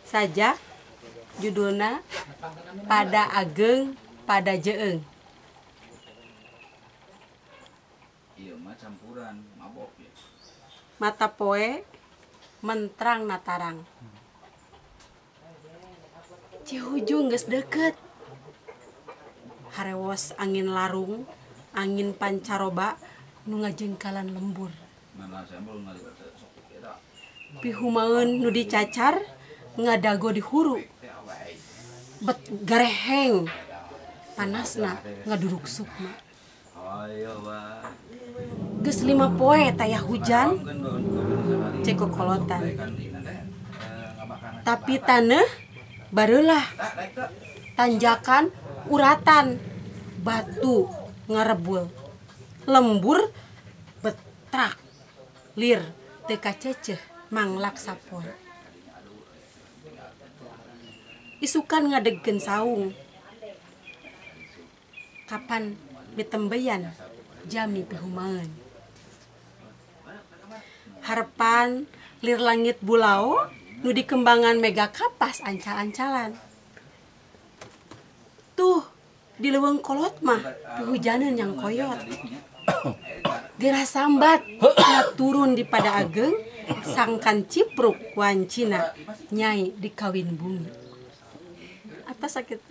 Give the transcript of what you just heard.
Sajak judulna Pada Ageng Pada Jeeng. Iya mah campuran mabok ya. Mata poe mentrang natarang. Cihujung geus deket. Harewos angin larung, angin pancaroba nu ngajengkalan lembur. Pihumaeun nu dicacar ngadago di huru. Bet gareheng panasna ngaduruk sukma. Geus 5 poe taya hujan cek kokolotan. Tapi taneuh bareulah tanjakan uratan batu ngarebul lembur betrak lir teu kaceceh manglak sapoe. Isukan ngadegkeun saung kapan mitembeyan jami pihumaeun. Harepan lir langit bulao nu dikembangan mega kapas ancal-ancalan. Tuh di leuweung kolot mah pihujaneun yang koyot. Gerah sambat turun di Pada Ageng sangkan cipruk wancina nyai dikawin bumi. Atas sakit.